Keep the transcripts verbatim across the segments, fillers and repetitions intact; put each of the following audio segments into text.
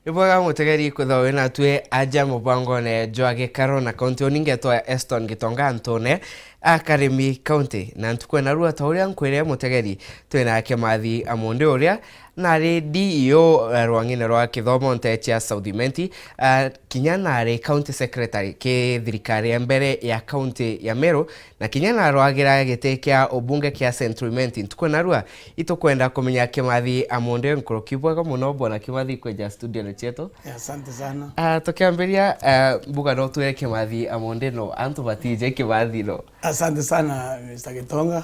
Ni bwega mutegeri kwithirwa wi natwi aja mubangone jwa gikaro na kaunti uni ngetwa Eston Gitonga Antune, a Karimi County. Na ntuku ena rua ta uria nkwire mutegeri, twina Kimathi Amunde uria nari D E O, eh, rwang'ine rwa kithomo nte cia South Imenti, ah, kinya nari county secretary ki thirikari ya mbere ya county ya Meru, na kinya narwagira giti kia ubunge kia Central Imenti. Ntuku narua itukwenda kumenya Kimathi Amunde nkuruki. Bwega muno bwana Kimathi kwija studio ni cietu. Eh, asante sana. Ah, tukiambiria, ah, mbuga no twire Kimathi Amunde no, antu batije Kimathi no. Asante sana, Mister Gitonga.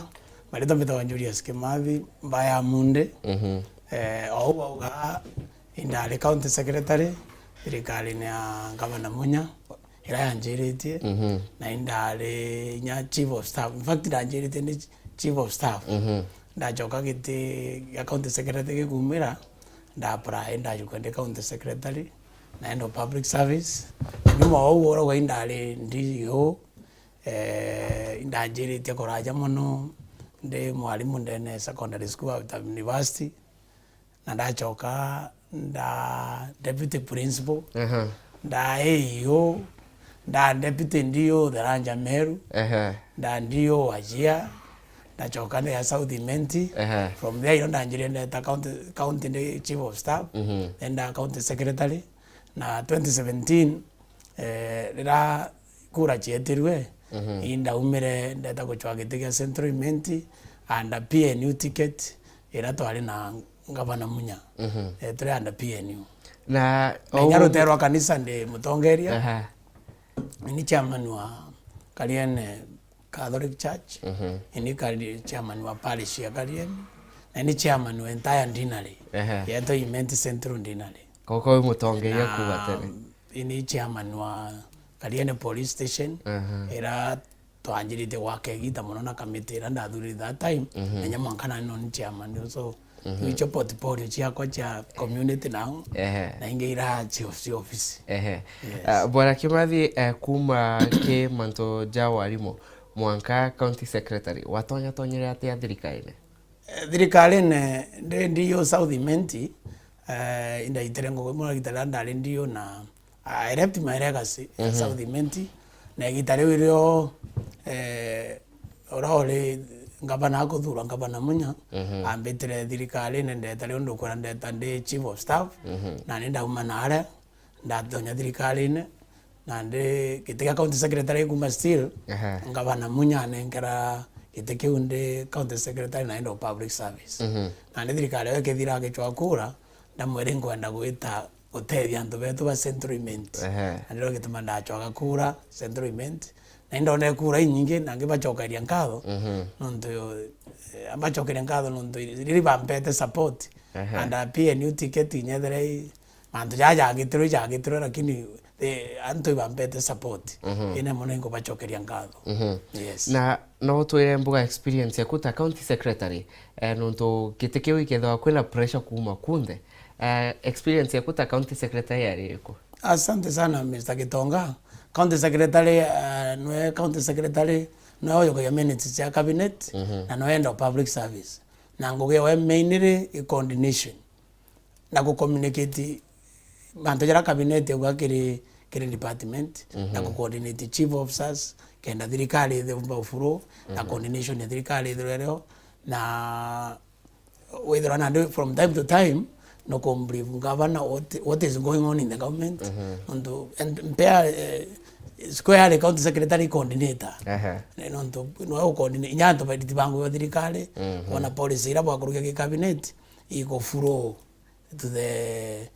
Maritwa mbitagwa Julius Kimathi, mbaya Amunde. Mhm. Eh, o uu auga, indari county secretary thirikarine ya Gavana Munya, ira yanjiritie, mhm, na indari inya chief of staff. In fact, ndanjiritie ndi chief of staff. Mhm. Ndachoka giti gia county secretary gikumira, nda apply, ndajuka ndi county secretary, naenda public service. Nyuma o uu urauga indari D E O, eh, indanjiritie kuraja mono, ndi mwarimu ndene secondary school after university. Na ndachoka nda deputy principal, aha, nda A E O, nda deputy D O Tharanja Meru, aha, nda D O Wajir, ndachoka ndi ya South Imenti. Aha. From there, ino ndanjirire ndeta county, county ndi chief of staff, mhm, then nda county secretary. Na twenty seventeen, eh, rira kura cietirwe, mhm, indaumire ndeta guchwa giti gia Central Imenti under P N U ticket, ira twari na Gavana Munya. Mhm. Eh, turi under P N U. Na na inya o rutere rwa kanisa ndi mutongeria. Aha. Ni chairman wa Kariene Catholic Church, mhm, ni kari chairman wa parish ya Kariene, na ni chairman wa entire deanery, aha, yetu Imenti Central Deanery. Koko wi mutongeria na kuuga tene. Ni chairman wa Kariene Police Station, aha, ira twanjirite gwaka igita mono na kamiti ira ndathurire that time, mhm, na inya mwanka nani no ni chairman. So, mhm, nicio portfolio ciakwa cia community now, ehe, na ingi ira cia, cia office. Ehe. Yes. Ah, Bwana Kimathi, eh, kuma ki mantu ja warimu mwanka county secretary, watonya tonyire atia thirikarine? Eh, thirikarine ndi, ndi yo South Imenti, eh, indaitire ngugi mono igita riria ndari ndi yo na I left my legacy at, mhm, South Imenti. Na igita riu irio, eh, uria uri ngavana akuthurwa, Ngavana Munya, mhm, ambitire thirikarine ndeta riu ndukwira ndeta ndi chief of staff, mhm, na ni ndauma na aria ndatonya thirikarine, na ndi giti gia county secretary kuma still, aha, Ngavana Munya anenkera giti kiu ndi county secretary na end of public service. Mhm. Na ndi thirikari yo ikithira agichwa kura, ndamwira inkwenda gwita gutethia antu betu ba Central Imenti. Ehe. Na ndio gituma ndachwaga kura Central Imenti. Na indone kura inyingi, na ngibachokeria nkatho, mhm, nontu, eh, ambachokeria nkatho nontu riri bampete support. Ehe. And, uh, P N U ticket inyethera i, mantu jaa jagitirwe, jagitirwe, lakini, eh, antu ibampete support. Mhm. Ine mono inkubachokeria nkatho. Mhm. Yes. Na no utwire mbuga experience yaku ta county secretary, eh, nontu giti kiu ikethagwa kwina pressure kuuma kunthe. Eh, experience yaku ta county secretary yari iriku? Asante sana, Mister Gitonga. County secretary, eh, nwe county secretary, nwe ujukagia minutes cia cabinet, mhm, na nwe end of public service. Na ngugi yawe mainly i coordination. Na ku communicate mantu jaria cabinet yauga kiri, kiri department, na, mhm, ku coordinate chief officers, kenda thirikari ithiumba ufuro, na, mhm, coordination ya thirikari ithirwe rio, na withirwa nandi from time to time, no ku brief governor what, what is going on in the government. Mhm. Nontu, and mpea, eh, squarely county secretary coordinator. Ehe. Eh, nontu, no coordinate, inya antu bairiti bangu ba thirikari, mhm, ona policy ira bwakurukia ki cabinet, iko flow to the,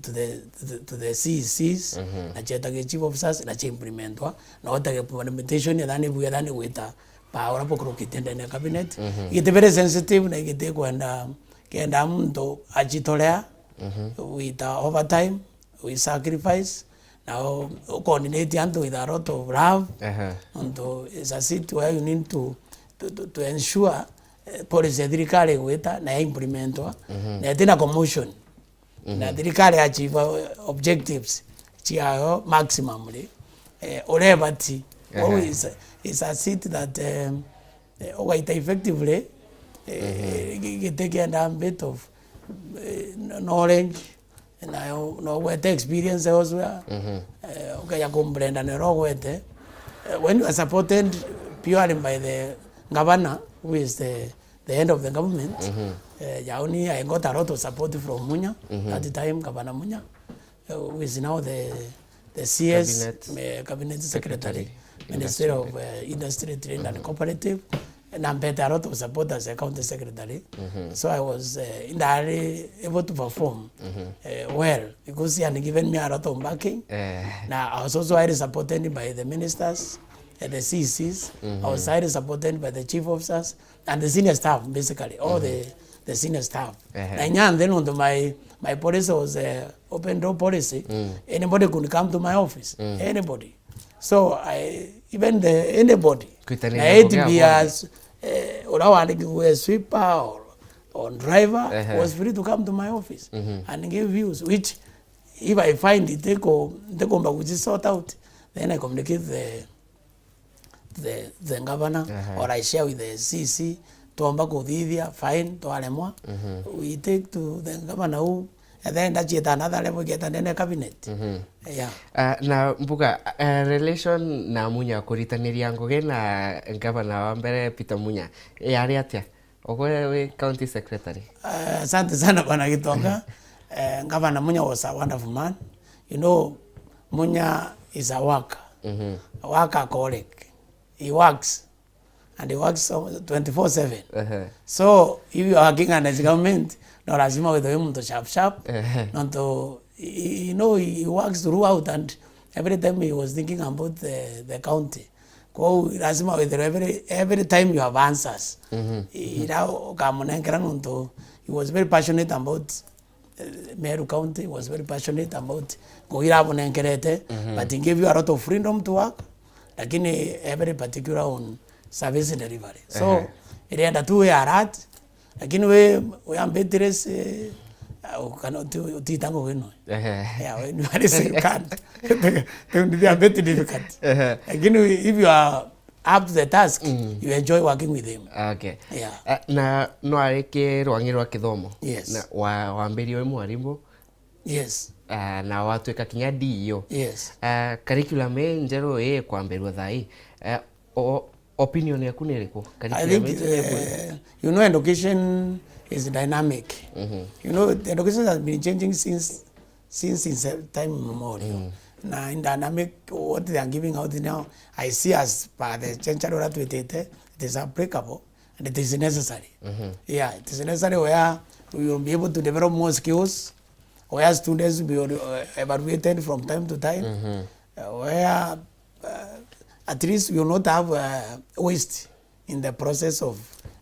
to the, to the, to the C E Cs, mhm, na cietagia chief officers, na cia implementwa, na otage implementation, ethani buya, ethani gwita, pa ura bukurukite ndene ya cabinet. Mhm. Igiti very sensitive, na igiti kwenda, kenda muntu achitorea, mhm, wita overtime, we sacrifice, na u, u coordinate antu with a lot of love. Aha. Nontu is a seat where you need to, to, to, to ensure, eh, policy ya thirikari igwita na ya implementwa, mhm, na itina commotion. Mhm. Na thirikari achieve, eh, objectives ciayo maximumly, eh, uria ibati. Aha. Always is a seat that, um, eh, ugaita effectively, eh, mhm, gi-, giti kienda a bit of, eh, kno-, knowledge, Nayo no ugwete experience elsewhere. Eh, ukeja kumbrenda nero ugwete. Eh, when you are supported purely by the governor, who is the, the head of the government, eh, yaoni, I got a lot of support from Munya, that time, Governor Munya, eh, who is now the, the C S, Cabinet. Eh, cabinet secretary, Secretary, Ministry of, eh, Industry, Trade and Cooperative. Na mpete a lot of support as a county secretary. So I was, eh, indari able to perform, eh, well, because he had given me a lot of backing. Eh. Na I was also highly supported by the ministers, eh, the C Cs. I was highly supported by the chief officers and the senior staff, basically, all the, the senior staff. Na inya and then, my, my policy was, eh, open door policy. Anybody could come to my office. Anybody. So I, even the, anybody, na A T B as, eh, ura wandikirwe sweeper or, or driver was free to come to my office and give views, which if I find it, ntiko-, ntikumba kuji sort out, then I communicate the, the, the governor, or I share with the C C, twomba kuthithia, fine, twaremwa, we take to the governor who, and then ndachieta another level, igeta ndene cabinet. Yeah. Ah, na mbuga, eh, relation na Munya, kuritaniria ngugi na gavana wa mbere Peter Munya, yari atia? Ugwe wi county secretary. Eh, asante sana Bwana Gitonga. Eh, Governor Munya was a wonderful man. You know, Munya is a worker. A workaholic. He works. And he works twenty-four seven. So, if you are working under his government, no lazima withwe wi muntu sharp sharp. Nontu, y-, y-, you know, he works throughout, and every time he was thinking about the, the county. Kwou lazima withirwe every, every time you have answers. Ira ukamunenkera nontu he was very passionate about, eh, Meru County, he was very passionate about ngugi irabunenkerete, but he gave you a lot of freedom to work, lakini every particular on service delivery. So, irienda tu wi alert, lakini wi, wi ambitire si, uh, ukana uti-, utita ngugi no. Yeah, when you are si, you can't. They will be a bit difficult. Lakini if you are up to the task, you enjoy working with him. Okay. Yeah. Eh, na no ari ki rwangi rwa kithomo? Yes. Na wa-, wambirie wi mwarimu? Yes. Ah, na watuika kinya D E O. Yes. Ah, curriculum ii njeru ii kwambirua thaa ii. Eh, o-, opinion yaku ni iriku? I curriculum think, iji ni bwega? Eh, you know, education is dynamic. You know, education has been changing since, since in se-, time immemorial. Na in dynamic, what they are giving out now, I see as per the century uria twitite, it is applicable and it is necessary. Yeah, it is necessary where we will be able to develop more skills, where students will be, uh, evaluated from time to time, uh, where, uh, at least we will not have, uh, waste in the process of,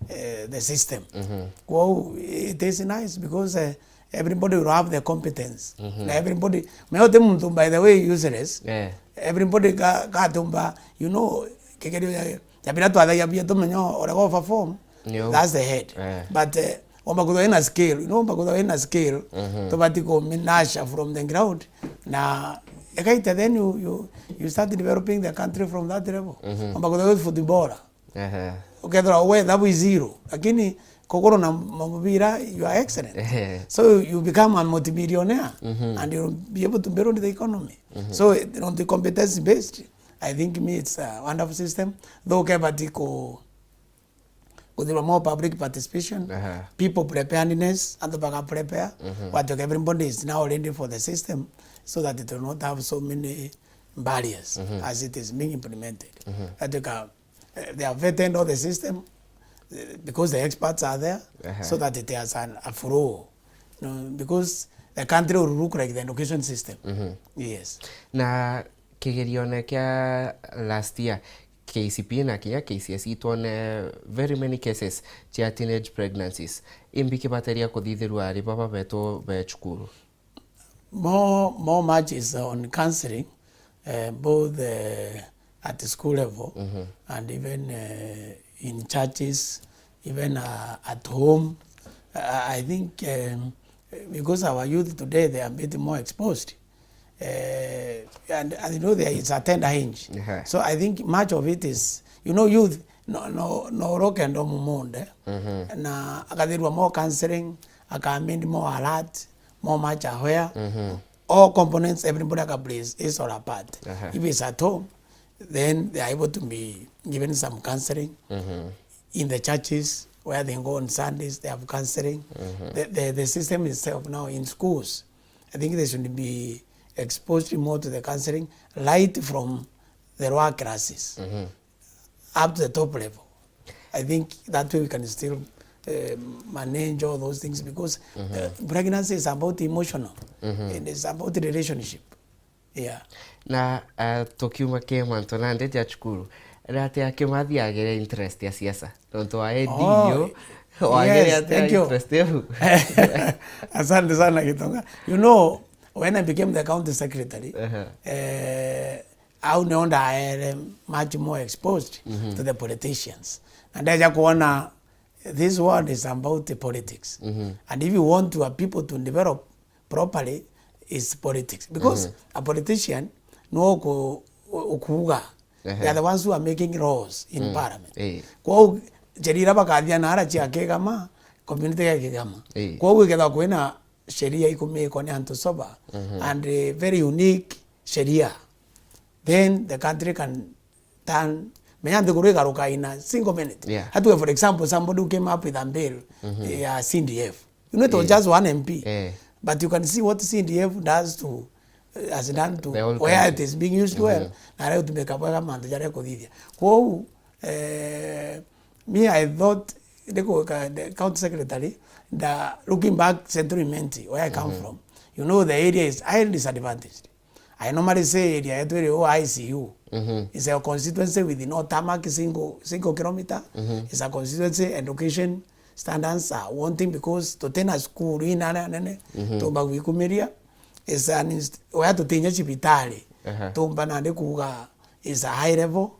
uh, the system. Kwou, it is nice because, uh, everybody will have the competence. Na everybody, me uti muntu, by the way, useless. Yeah. Everybody ga-, gatumba, you know, kigerio ya, ya bira twathagia bia tumenyo urega perform. That's the head. Eh. But, eh, womba kwithirwa wina skill, you know, womba kwithirwa wina skill, tubati ku menasha from the ground, na ekaita, then you, you, you start developing the country from that level. Womba kwithirwa wi footballer. Ukethirwa we thabu i zero, lakini kuguru na mubira, you are excellent. So you become a multimillionaire and you'll be able to build the economy. So, you know, the competence based, I think me it's a wonderful system. Though kebati ku-, kuthirwa more public participation, people preparedness, antu baka prepare, watuka everybody is now ready for the system so that it will not have so many barriers as it is being implemented. Watuka, eh, they have vetted all the system, eh, because the experts are there, so that it has an, a flow. No, because the country will look like the education system. Yes. Na kigerione kia last year, K C P E na kinya K C S E, twone very many cases cia teenage pregnancies. Imbi kibateria kuthithirua ari baba betu be cukuru? More, more much is on counseling, eh, both, eh, at school level and even, eh, in churches, even, uh, at home. I, I think, um, because our youth today, they are a bit more exposed. Eh, and, and you know, there is a tender age. So I think much of it is, you know, youth, no, no, no rock and roll mumunde. Na akathirwa more counseling, akamindi more alert, more much aware. All components, everybody can play his or her part. If he's at home, then they are able to be given some counseling. In the churches, where they go on Sundays, they have counseling. The, the, the system itself now in schools, I think they should be exposed more to the counseling, right from the lower classes up to the top level. I think that way we can still, uh, manage all those things because, uh, pregnancy is about emotional and it's about relationship. Yeah. Na, uh, tukiuma ki mantu na ndeto ya cukuru, ni atia Kimathi agere interest ya siasa? Nontu wa A D U, wagere atia interest iu? Asante sana, Gitonga. You know, when I became the county secretary, eh, au nio ndaere much more exposed to the politicians. Na ndeja kuona this world is about the politics. And if you want your people to develop properly, it's politics. Because a politician no uku-, ukuuga. They are the ones who are making laws in parliament. Kwou, sheria iria bakathia na ara cia kigama, community ya kigama. Kwou ikethwa kwina sheria ikumikwa ni antu sober and, eh, very unique sheria, then the country can turn, menya nthiguru igaruka in a single minute. Hatuge, for example, somebody who came up with a bill, eh, ya C D F. You know, it was just one M P. But you can see what C D F does to, eh, has done to where it is being used well, na aria utumika bwega mantu jaria kuthithia. Kwou, eh, me, I thought, ndikuka the county secretary, the, looking back Central Imenti, where I come from, you know, the area is highly disadvantaged. I normally say area yetu iri o I C U. It's a constituency with no tarmac single, single kilometer. It's a constituency education standards are wanting because tutina cukuru inene nene tumba gwikumiria. It's an inst-, wea tutinya cibitari. Tumba nandi kuuga is a high level.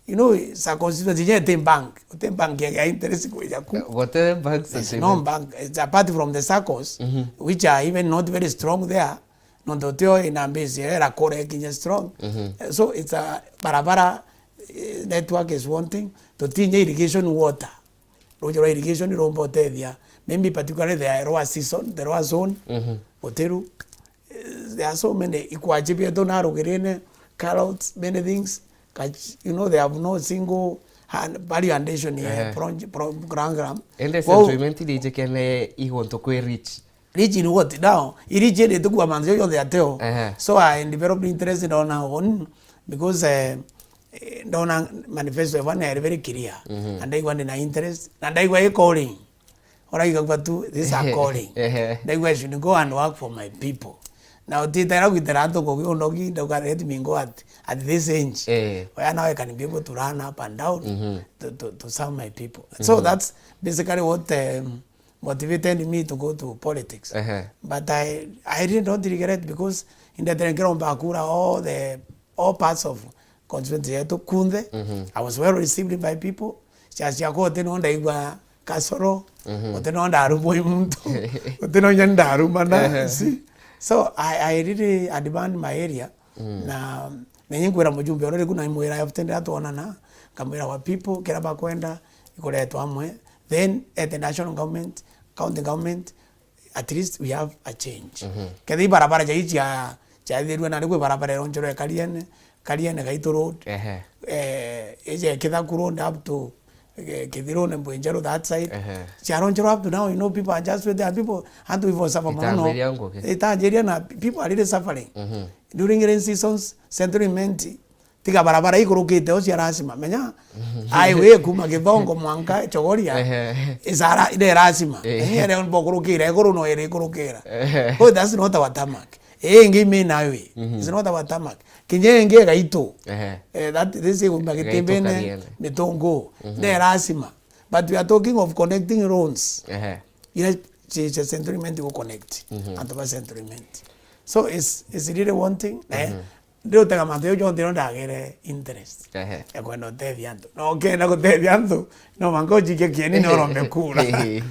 You know, it's a constituency, inya iti bank, uti bank ya, ya interest kwija ku. Guti bank. There's no bank. It's apart from the saccos, which are even not very strong there. Nontu tio ina base ya irakura ikinya strong. Eh, so it's a barabara, eh, network is one thing. Tutinya irrigation water. Ruuji rwa irrigation rumba utethia. Maybe particularly the lower season, the lower zone. Utiru. Eh, there are so many ikwachi bietu na rugirine, carrots, many things. Kach-, you know, they have no single hand value addition ya pro-, program. Ende Central Imenti ijikene igonto kwi rich. Rich in what? Now, i rich ende tukua mantu jonthe ateo. So I developed interest in on our own because, eh, eh, ndona manifesto ya bwana yari very clear. Na ndaigua ndina interest, na ndaigua i calling. Ora igagua tu, this is a calling. Ndaigua I should go and work for my people. Na utitera gwitera antu ngugi unogi, ndauga, "Let me go at, at this age." Oya, now I can be able to run up and down to, to, to serve my people. So that's basically what, um, motivated me to go to politics. But I, I really don't regret because indetere nkiromba kura all the, all parts of constituency yetu kunthe. I was well received by people. Cia, ciakwa uti no ndaigua kasoro, uti no ndarumwa i muntu, uti no inya ndarumana. See? So I, I really admire my area. Na, na inkwira mujumbe uria riku na imwira, "I've tended atwonana," nkamwira, "Our people, kira bakwenda, ikuretwa amwe." Then at the national government, county government, at least we have a change. Kethira i barabara jai cia, ciathirue, nari kwi barabara ironjerwe Kariene, Kariene Gaitu Road, eh, ije Kithaku Road up to, eh, Kithirune, Mbwinjeru, that side. Ciaronjerwe up to now, you know, people are just waiting. And people, antu ivo suffer mono. Itanjiria ngugi. Itanjiria na people are really suffering. During rainy seasons, Central Imenti, tiga barabara ikurukite o cia lazima. Menya, highway kuma Githongo mwanka Chogoria, isara, ire lazima. Menya, ere mbo kurukira, iguru no ere kurukira. Oh, that's not our tarmac. Ii ingi main highway. It's not our tarmac. Kinya ingi Gaitu. Eh, that, this iguma Gaitu Gitembene, Kariene. Mitungu. Ire lazima. But we are talking of connecting roads. Ira ci, ci Central Imenti gu connect. Antu ba Central Imenti. So it's, it's really one thing. Eh, ndi utega mantu jau jonthe no ndagere interest ya kwenda utethia antu. No ukenda gutethia antu, no mwanka ujikie kieni ni urombe kura.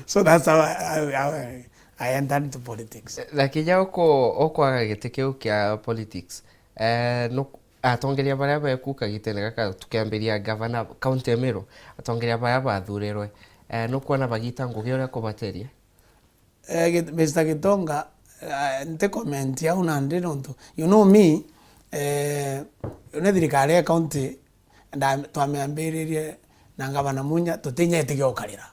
So that's how I, how I, I entered into politics. Na kinya uko-, ukwaga giti kiu kia politics, eh, nu-, atongeria baria beku kagitene gaka tukiambiria gavana kaunti ya Meru, atongeria baria bathurirwe, eh, nukwona bagita ngugi uria kubateria? Eh, Git-, Mister Gitonga, Ah, nti comment au nandi nontu, you know me, eh, une thirikari ya county nda-, twamiambiririe na ngavana Munya, tutinya giti gia ukarira.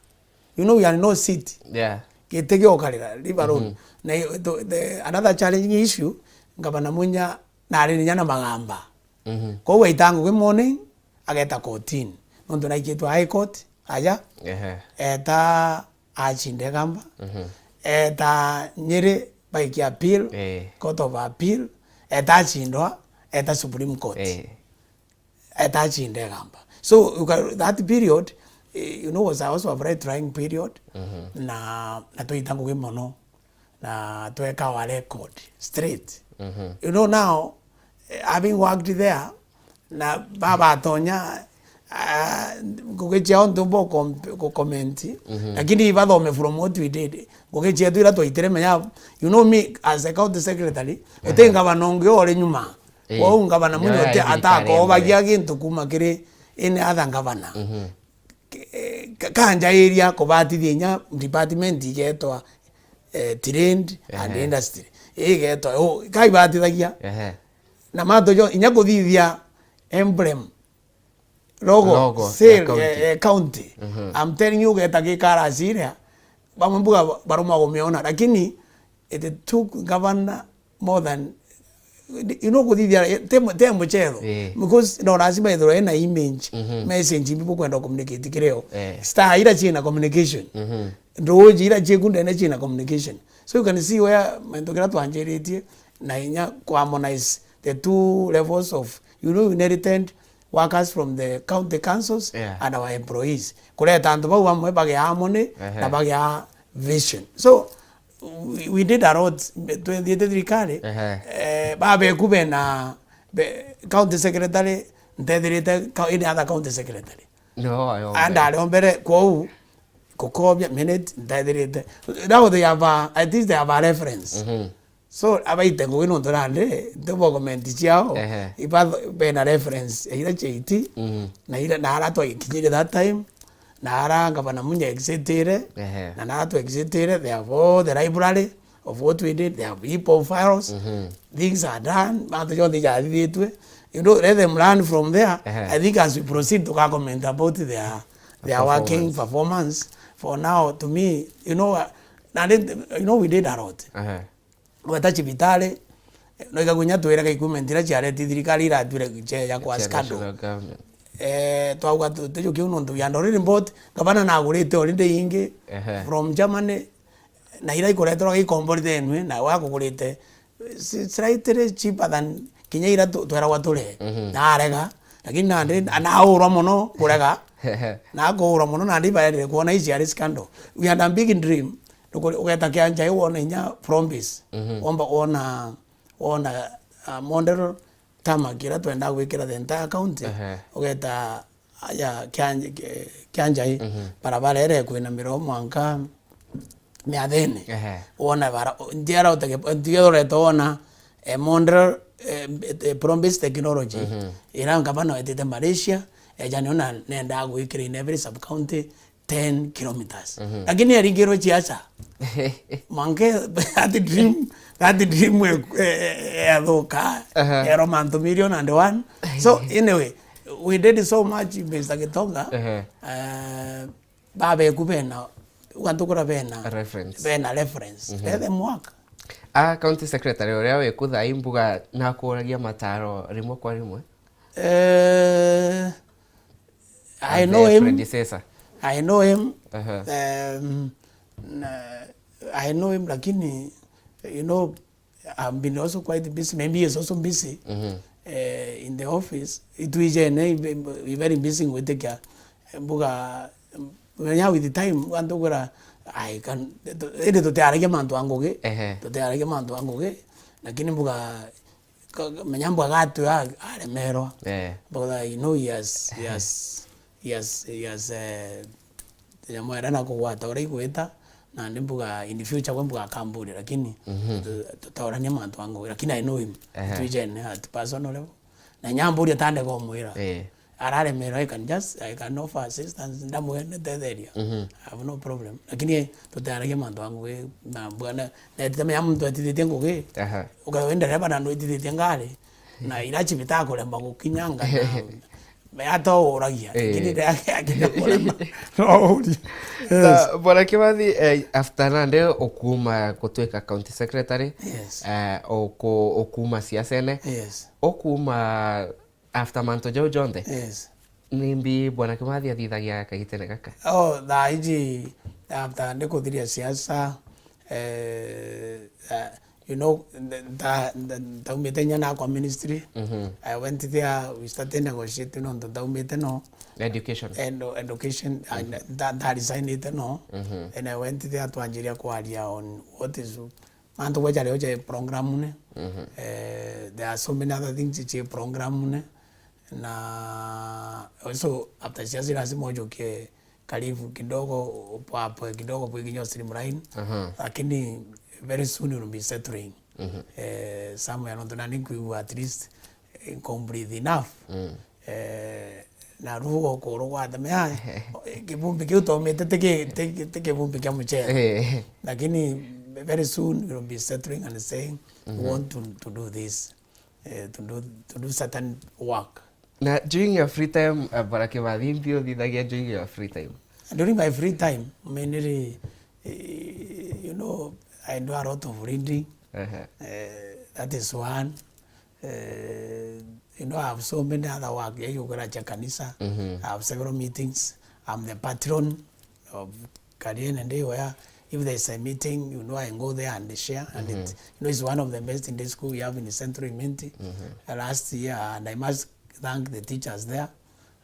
You know, we are no city. Yeah. Giti gia ukarira, leave alone. Mhm. Na i-, the, the, another challenging issue, ngavana Munya nari ninya na magamba. Mhm. Koguo aita ngugi morning, ageta kotini. Nontu naikitwe High Court, aja, ehe, eta acinde Igamba, mhm, eta Nyeri, baikia appeal, eh, Court of Appeal, eta acindwa, eta Supreme Court. Eh. Eta acinde Igamba. So, you can, that period, eh, you know, was also a very trying period, mhm, na, na twaita ngugi mono, na tweka our record straight. Mhm. You know, now, eh, having worked there, na babatonya, ah, ngugi ciao ntumba ucomp-, gucomment, mhm, lakini ibathome from what we did. Ngugi cietu ira twaitire menya, you know me, as a county secretary, ehe, uti ngavana ungi uri nyuma. Eh. Kwou ngavana Munya uti atakoobagia gintu kuma kiri any other ngavana. Mhm. Ke-, ka-, kanjairia kubatithia inya department igetwa, eh, Trade and, ehe, Industry. Igetwa, u-, kaibatithagia. Ehe. Na mantu jo, inya kuthithia emblem, logo, logo ya sale, county. Eh, eh, county. Mhm. I'm telling you, ugeta gikara ciria, bamwe mbuga ba-, baruma gumiona, lakini it took governor more than, you know, kuthithia, te mu-, te muchetho. Eh. Because no lazima ithirwe ina image, mhm, message imbi bukwenda communicate kireo. Eh. Star ira ciina communication. Mhm. Nduuji ira cieku ndene ciina communication. So you can see where mantu kira twanjiritie na inya ku harmonize the two levels of, you know, inherited workers from the county councils, yeah, and our employees. Kureta antu bau bamwe bagia harmony, ehe, na bagia vision. So, we, we did a lot. Twethiite thirikari, ehe, eh, babeku bena, be, county secretary, ntethirite co-, any other county secretary. No, yo. And ariombere kwou, kukobia minute, ntethirite. Now they have a, at least they have a reference. Mhm. So, abaite ngugi nontu nandi, nti bo comment ciao, ehe, iba bena reference ya ira ciaiti, mhm, na ira, na ara twakinyire that time, na ara ngavana Munya exitire, ehe, na nara twa exitire, they have all the library of what we did, they have hip hop files, mhm, things are done, mantu jonthe jathithitue. You know, let them learn from there. Ehe. I think as we proceed, tuka comment about their, their working performance. Performance. For now, to me, you know, uh, nandi, you know, we did a lot. Ehe. Gweta cibitari, no igakunya twire ka equipment iria ciareti thirikari iratwire ceja kwa cia scandal. National government. Eh, twauga tu-, tujukie nontu we had already bought, gavana nagurite already ingi, ehe, from Germany, na iria ikureterwa gikomborithie nwe, na we akugurite si-, slightly cheaper than kinya iria tu-, tweragwa ture. Mhm. Na arega, lakini nandi, na aurwa mono kurega, na akuurwa mono, nandi baendere kuona ici ari scandal. We had a big dream. Nukuri-, ugeta Kianjai wona inya Promise. Mhm. Womba wona, wona, uh, model tarmac iria twendaa gwikira the entire county. Ehe. Ugeta aja Kianj-, Ki-, Kianjai, mhm, barabara iria ikwinamira o mwanka miathene. Ehe. Wona bara-, ntiara utege-, ntiara ureta wona, eh, model, eh, eh, Promise technology. Mhm. Ira ngavana wetite Malaysia, eja niona nendaa gwikira in every sub county, ten kilometers. Mhm. Lakini eringirwe ciaca. Mwanke, that dream, that dream e-, e-, e-, yathuka, aha, erwa mantu million and one. So, anyway, we did so much, Mister Gitonga. Ehe. Eh, babeku bena, ugantukura bena, reference, bena reference. Mhm. Let them work. Ah, county secretary uria wiku thaa ii mbuga nakuragia mataro rimwe kwa rimwe? Eh, I know him. Predecessor. I know him. Aha. Um, na, I know him, lakini, you know, I've been also quite busy. Maybe he's also busy, mhm, eh, in the office. Itwijene, we very busy ngwitikia. Mbuga, menya with the time, antu kwira, I can, indi tutiaragia mantu a ngugi. Ehe. Tutiaragia mantu a ngugi, lakini mbuga, Ka-, ka-, menya mbu agatwira aremerwa. Eh. But I know he has, he has, he has, he has, eh, nyamwera na kugwata uria igwita, nandi mbuga in the future gwe mbuga akamburia, lakini, mhm, tu-, tutaurania mantu a ngugi, lakini I know him. Ehe. Twijene at personal level. Na nyamburia tande gomwira. Eh. Araremerwa, I can just, I can offer assistance, ndamwene tetheria. Mhm. I have no problem. Lakini tutiaragia mantu a ngugi na bwana, na etite menya muntu etithitie ngugi. Aha. Ukawe ndereba na ndwitithitie ngari. Na ira chibita kuremba gukinyanga na, ata uragia. Eh. Lakini ria akinya kurema. No uri. Yes. Na, Bwana Kimathi, eh, after nande ukuma kutuika county secretary, yes, eh, uku-, ukuma siasene, yes, ukuma after mantu jau jonthe, yes, nimbi Bwana Kimathi athithagia kagitene gaka? Oh, thaa iji, after ndikuthiria siasa, eh, eh, you know, nda-, nda-, nda-, ndaumite inya nakwa ministry. Mhm. I went there, we started negotiating nontu ndaumite no. Education. Edu-, education, mhm, and nda-, nda resignite no. Mhm. And I went there twanjiria kwaria on what is mantu gwe jario je programune. Mhm. Eh, there are so many other things je programune. Na also after siasa lazima ujukie karibu kidogo, upapwe kidogo bwikinya streamline. Aha. Lakini very soon you'll be settling. Mhm. Eh, somewhere nontu nani nkwigua at least, eh, complete enough. Mm. Eh, na ruo kuru gwatemea, kivumbi kiu tomite ti ki-, ti ki-, ti kivumbi kia muchere. Eh. Lakini very soon you'll be settling and saying, "We, mhm, want to, to do this, eh, to do, to do certain work." Na during your free time, uh, Bwana Kimathi, imbi uthithagia during your free time? During my free time, mainly, eh, you know, I do a lot of reading. Aha. Eh, that is one. Eh, you know, I have so many other work. Yeah, you gotta check kanisa. Mhm. I have several meetings. I'm the patron of Kariene Day, where if there's a meeting, you know, I go there and share. And it, mhm, you know, it's one of the best in the school we have in Central Imenti. Mhm. Last year, and I must thank the teachers there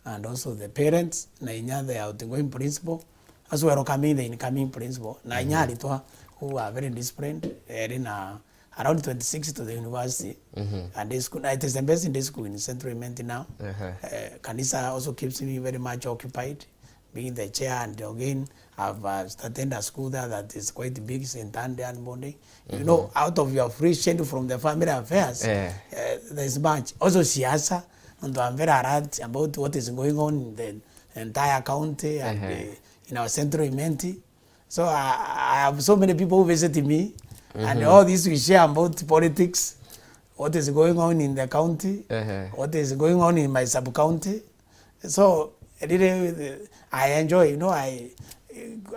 and also the parents, na inya the outgoing principal, as welcoming the incoming principal, na inya, mhm, aritwa who are very disciplined, eri na around twenty-six to the university. Mhm. And day school, it is the best in day school in Central Imenti now. Aha. Eh, kanisa also keeps me very much occupied, being the chair, and again, I've, uh, started a school there that is quite big, Saint Anne Day and Boarding. You, mhm, know, out of your free schedule from the family affairs, eh, eh, there's much. Also siasa, nontu I'm very alert about what is going on in the entire county and, ehe, eh, in our Central Imenti. So I, I have so many people who visit me, and, mhm, all this we share about politics, what is going on in the county, ehe, what is going on in my sub-county. So, really, I enjoy, you know, I,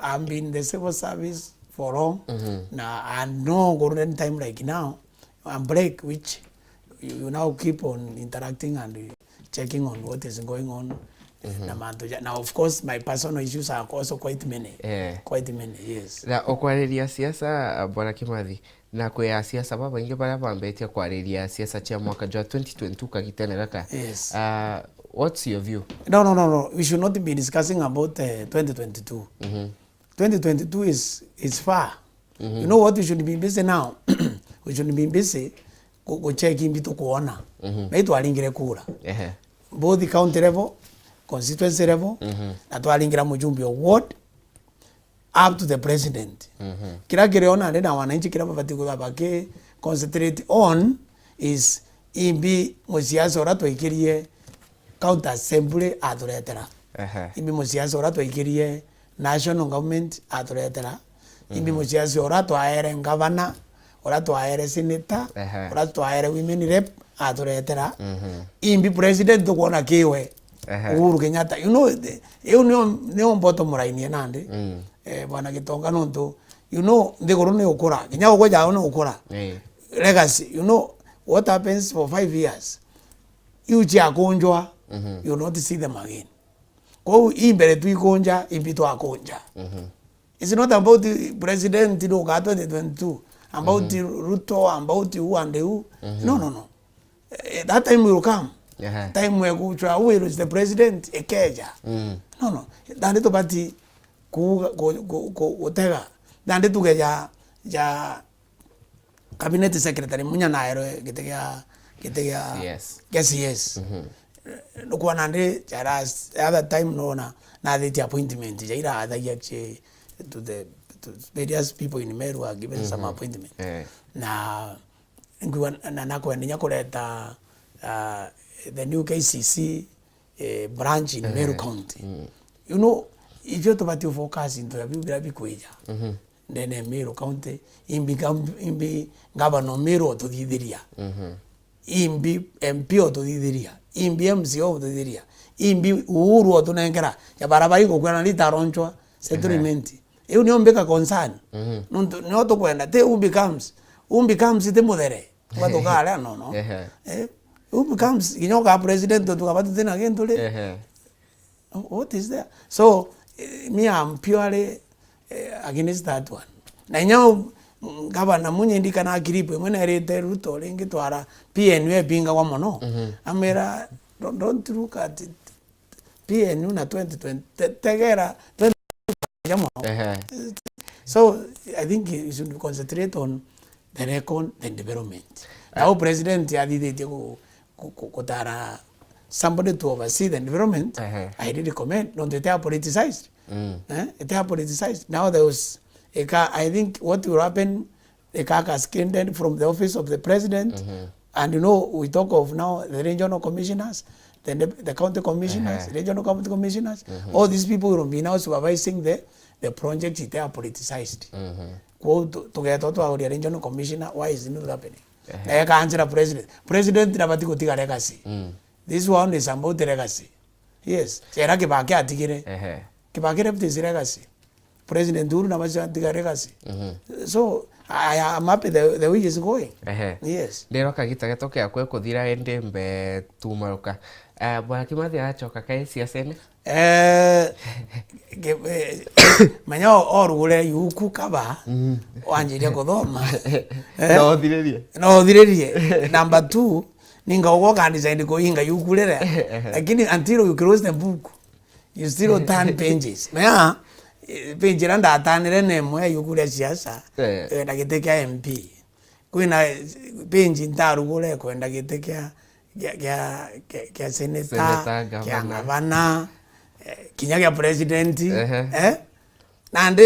I've been in the civil service for long, mhm, na, and no golden time like now, I'm break, which you, you now keep on interacting and checking on what is going on, mhm, na mantu ja, na of course my personal issues are also quite many. Eh. Quite many, yes. Na ukwariria siasa, uh, Bwana Kimathi, na kwi asiasa babaingi baria bambitie kwariria siasa cia mwaka jwa twenty twenty-two kagitene gaka. Yes. Uh, what's your view? No, no, no, no. We should not be discussing about, uh, twenty twenty-two. Mhm. Twenty twenty-two is, is far. Mhm. You know what we should be busy now? We should be busy ku, ku check imbi tukwona. Mhm. Na itwaringire kura. Ehe. Both county level, constituency level, mhm, na twaringira mujumbe o ward, up to the president. Mhm. Kira kiriona nandi na wananchi kira babati kuthaba baki concentrate on is imbi musiasa uria twaikirie county assembly aturetera. Ehe. Imbi musiasa uria twaikirie national government aturetera. Imbi, mhm, musiasa uria twaere ngavana, uria twaere senator, ehe, uria twaere women rep aturetera. Mhm. Imbi president tukwona kiwe. Ehe. Uhuru Kenyatta. You know, the, iu nio, nio bottom line nandi. Mm. Eh, Bwana Gitonga nontu, you know, nthiguru ni ukura. Kinya ugwe jao ni ukura. Eh. Legacy, you know, what happens for five years? Iu ciakunjwa, mhm, you will not see them again. Kwou imbere twikunja, imbi twakunja. Mhm. It's not about the president nuka twenty twenty-two, about, mhm, Ruto, about who and who. Mhm. No, no, no. Eh, that time will come. Aha. Time we kuchwa who is the president ekeja. Mm. No, no. Nandi tubati kuuga, ku, ku, ku, gutega. Nandi tuge ja, ja cabinet secretary munya naerwe giti gia, giti gia, yes, gia C S. Mhm. Nukwona ndi, the other time nona nathitie appointment ja ira athagia ki to the, to various people in Meru are given some, mhm, appointment. Eh. Na ngwa na, na kwenda nya kureta, uh, the new K C C, eh, branch in Meru County. You know, ithuĩ tubati ufocus into ya biu biria bikwija ndene ya Meru County, imbi gam-, imbi governor Meru otuthithiria. Imbi M P otuthithiria. Imbi M C A otuthithiria. Imbi Uhuru otunengera. Ya barabara igukwira na rita aronchwa settlement. Iu nio mbika concern. Nontu nio tukwenda. Ti who becomes. Who becomes ti muthere. Tuga tukarea, no, no. Eh? Who becomes, kinya uka president, tukaba tutina gintu ri? What is there? So, eh, me, I'm purely, eh, against that one. Na inya u-, gavana Munyi ndikana clip imwe nerite Ruto ringi twara P N U epingagwa mono. Amwira, "Don't, don't look at it. P N U na twenty twenty, te-, tegera twenty twenty mono." So, I think you should concentrate on the record, the development. Now, president athithitie ku-, ku-, ku-, kutara somebody to oversee the development, I really commend, nontu ite a politicized. Eh? Ite a politicized. Now there was, ika, I think what will happen, ika cascaded from the office of the president, and you know, we talk of now the regional commissioners, the, the county commissioners, regional county commissioners, all these people will be now supervising the, the project ite a politicized. Kwou tu-, tugetwa twauria regional commissioner, why is it not happening? Na eka answer president. President nabati gutiga legacy. This one is about legacy. Yes. Era Kibaki atigire. Kibaki left his legacy. President Uhuru nabati atiga legacy. So, I am happy the, the way is going. Yes. Ndero kagita geto kiakwe kuthira indi mbe tumaruka. Eh, Bwana Kimathi achoka kai siasene? Eh, ke-, eh, menya o-, orugure yuku kaba, wanjiria kuthoma. Eh? No uthiririe. No uthiririe. Number two, ninga ugo ka decide kuinga yuku rire. Lakini until you close the book, you still turn pages. Menya, eh, page ira ndatanire ni imwe ya yuku ria siasa, eh, na giti kia M P. Kwina, eh, page ntarugure kwenda giti kia, kia, kia, kia, kia senator, kia gavana, eh, kinya kia president, eh? Nandi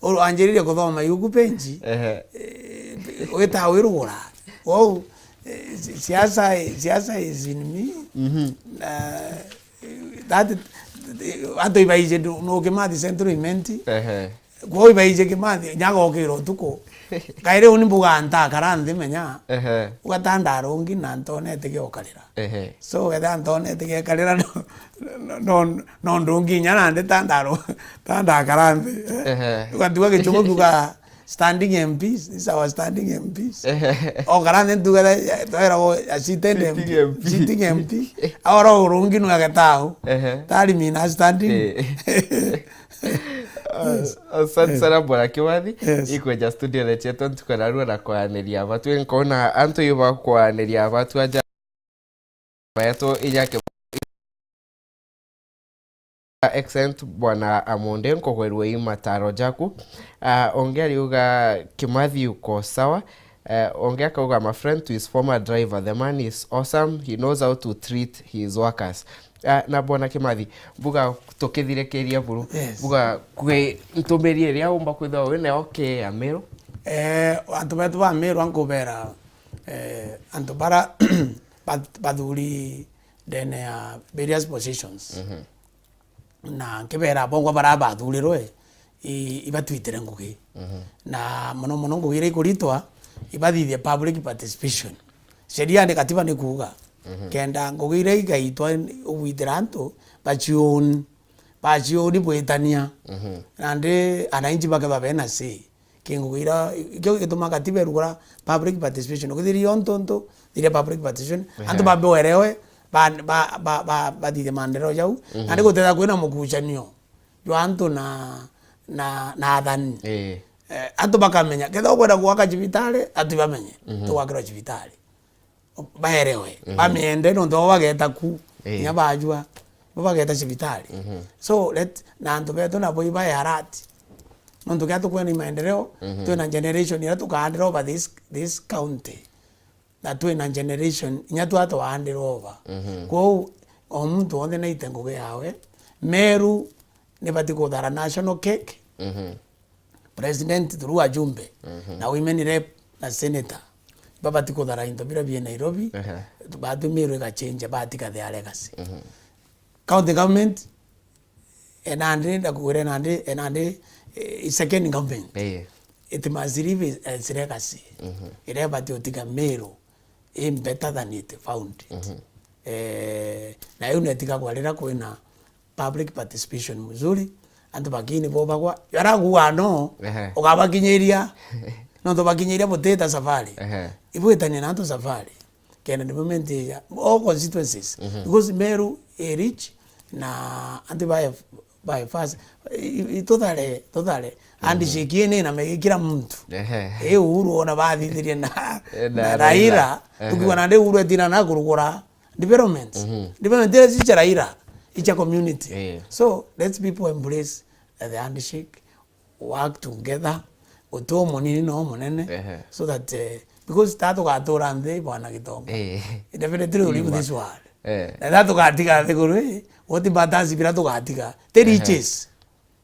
uru-, anjiririe kuthoma yuku page, eh, wita wirugura. Wou, eh, si-, siasa, siasa is in me. Na, eh, that, antu ibaije ndu-, nukimathi Central Imenti. Kwou ibaije Kimathi, nyagokira utuku. Kairi uni mbuga ntakara nthi menya. Uga ta ndarungi na ntonete giokarira. So, wetha ntonete giokarira no, no, no, no ndungi inya nandi ta ndaru-, ta ndakara nthi, eh? Ugatigwa gichugu thuga standing M Ps, these are our standing M Ps. Okara nthi ntuga tha-, tweragwo a seated M P, sitting M P. Sitting M P. Aora urungi nwe agetau. Tari mina standing. Yes. Asante sana Bwana Kimathi. Yes. Ikweja studio the cheto ntuko narua na kwaniria batu nkona antu iba kwaniria batu aja betu ija ke excellent Bwana Amonde nkogwerwe i mataro jaku. Ah, onge ariuga Kimathi uko sawa. Eh, onge akauga, "My friend to his former driver, the man is awesome, he knows how to treat his workers." Ah, na Bwana Kimathi, mbuga tukithirikiria buru, yes, mbuga kwi ntumiri iria umba kwithwa wi nayo ki Amiru? Eh, antu betu ba Amiru ankubera, eh, antu bara ba-, bathuri ndene ya various positions. Mhm. Na nkibera bongwa bara bathurirwe, i-, ibatwitire ngugi. Mhm. Na mono mono ngugi iria ikuritwa, ibathithie public participation. Sheria ni katiba ni kuuga, mhm, kenda ngugi iria igaitwa ugwitira antu, bacioni, bacioni bwitania. Mhm. Nandi ananchi bakethwa bena say. Kingugi ira, ikio gituma katiba irugura public participation. Ukithiria ontu, ontu, thiria public participation, ehe, antu bambe uerewe, ba, ba, ba, ba, bathithie maendeleo jau. Mhm. Nandi gutethia kwina mukucanio jwa antu na, na, na athani. Ii. Eh, antu bakamenya. Kethira ukwenda gwaka cibitari, antu bamenye. Mhm. Tugwakirwa cibitari. Baerewe, mhm, bamiende, nontu bo bageta ku, eh, kinya bajua, bo bageta cibitari. Mhm. So, let, na antu betu nabo ibae alert. Nontu kia tukwenda ni maendeleo, mhm, twina generation ira tuka hand over this, this county. Na twina generation, inya twa twa hand over. Mhm. Kwou, o muntu wonthe naite ngugi yawe. Meru, nibati kuthara national cake. Mhm. President through ajumbe, mhm, na women rep na senator, babati kuthara into bira bie Nairobi, ehe, batu Meru igachenja, batiga their legacy. Mhm. County government, enandi, ndakuwire enandi, enandi, eh, is second government. Eh. It must leave its, its legacy. Mhm. Iria ibati utiga Meru in better than it found it. Mhm. Eh, na iu netigagwa riria kwina public participation mzuri, antu bakini bo bagwa, yaraguga no, ehe, ugabakinyiria, nontu bakinyiria butita safari. Ehe. Ibwitanie na antu safari. Kenda development ya all constituencies. Mhm. Because Meru i rich na anti by, by fast. I, i, tuthare, tuthare. Mhm. Handshake ine na megi kila mtu. Ehe. E Uhuru ona bathithirie na, eh, na na Raila. Raila. Ehe. Tukiwa na ndi Uhuru etina na kurugura development. Mhm. Development iria icha Raila, icha community. Eh. So, let people embrace the handshake, work together, uti umunini no umunene, ehe, so that, eh, because ta tugatura nthi bwana Gitonga. Eh. Definitely we leave this world. Eh. Na ta tugatiga nthiguru ii, what matters bira tugatiga? Ti, ehe, riches.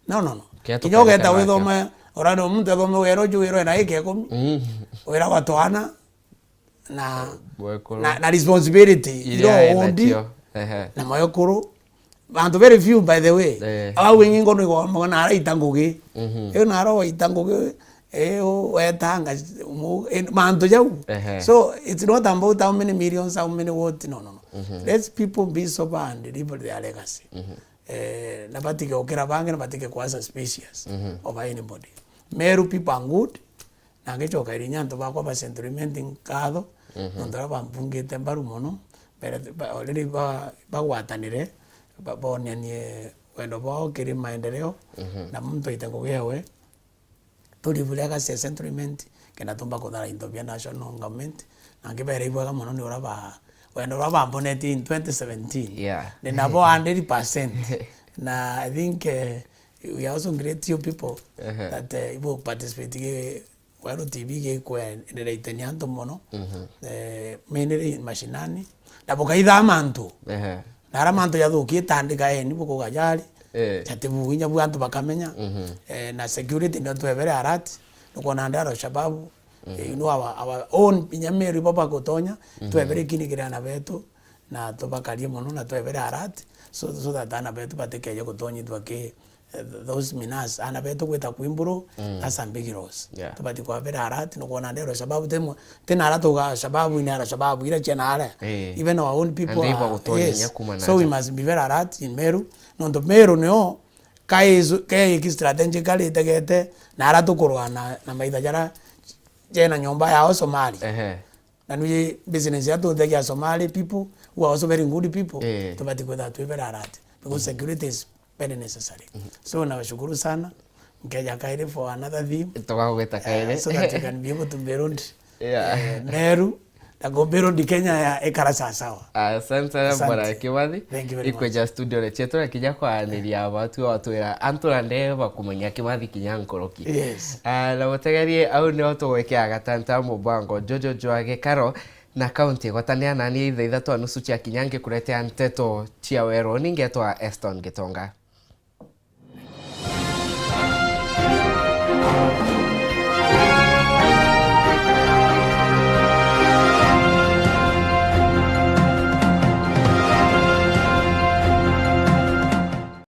No, no, no. Kinya ugeta withome, urani muntu athome wira uju wira ena ike ikumi. Mm. Wira gwa twana, na, na, na responsibility iria iro undi, ehe, na moyo kuru. Bantu very few, by the way. Eh. Au wingi ngono igwa mwana araita ngugi. Mhm. Iyo naro waita ngugi, eh, wetanga, mu-, eh, mantu jau. Ehe. So, it's not about how many millions, how many what, no, no, no. Mhm. Let people be sober and leave their legacy. Mhm. Eh, na batige gukira bangi, na batige kwa suspicious, mhm, of anybody. Meru people are good, na ngicokeria inya antu bakwa ba Central Imenti nkatho, mhm, nontu baria bambungite mbaru mono, mbere ba, already ba, bagwatanire, ba, bonianie wendo bwao kiri maendeleo, mhm, na muntu aite ngugi ewe. Turiburia gasi ya Central Imenti, kenda tumba kuthara into bia national government, na nkibera ibwega mono ni uria ba, wendo uria bambonetie in twenty seventeen. Yeah. Ni nabo hundred percent. Na I think, eh, we are also grateful people, ehe, that, eh, ibo participate gi Weru T V gikwendereitania antu mono. Mhm. Eh, mainly mashinani. Na bukaithaa mantu. Ehe. Na ara mantu jathukie tandika eni bukuga jari. Eh. Jatibu inya bu antu bakamenya. Mhm. Eh, na security ndio twebere alert. Nukwona ndi Al-Shabaab. Mhm. Eh, you know, our, our own inya Meru ibo bagutonya. Mhm. Twebere kini kiri ana betu. Na tubakarie mono na twebere alert. So, so that ana betu batikeje gutonyithua ki eh, those minas, ana betu gwita kwimburu, mm, that's a big loss. Yeah. Tubati kwabera alert, nukwona ndi Al-Shabaab, ti mu-, ti na ara tuga Al-Shabaab, ni Al-Shabaab, ira cia na ara. Eh. Even our own people. And they are, were told, yes, nyakuma na so we nja. Must be very alert in Meru. Nontu Meru nio, kai isu-, kai ki strategically itegete, na ara tukurwa na, na maitha jara jena nyomba yao Somali. Ehe. Na nui business ya tuthe ya Somali people, who are also very good people, eh, tubati kwitha twi very alert, because, mhm, security is very necessary. Mhm. So, nawashukuru sana. Nkeja kairi for another theme. Tugagwita, eh, kairi. So that you can be able to build, yeah, eh, Meru, na go build Kenya ya ikara sawa sawa. Asante sana, asante, Bwana Kimathi. Thank you very much. Ikweja studio ni chetu na kinya kwaniria watu watwira antu na nde bakumenya Kimathi kinya nkoroki. Yes. Ah, na mutegerie, au nio tugwikira gatanta mubango Jojo jwa Gikaro na kaunti igwatania nani thaa ithatu na nusu cia kinya ngikuretea nteto cia weru. Ningetwa Eston Gitonga.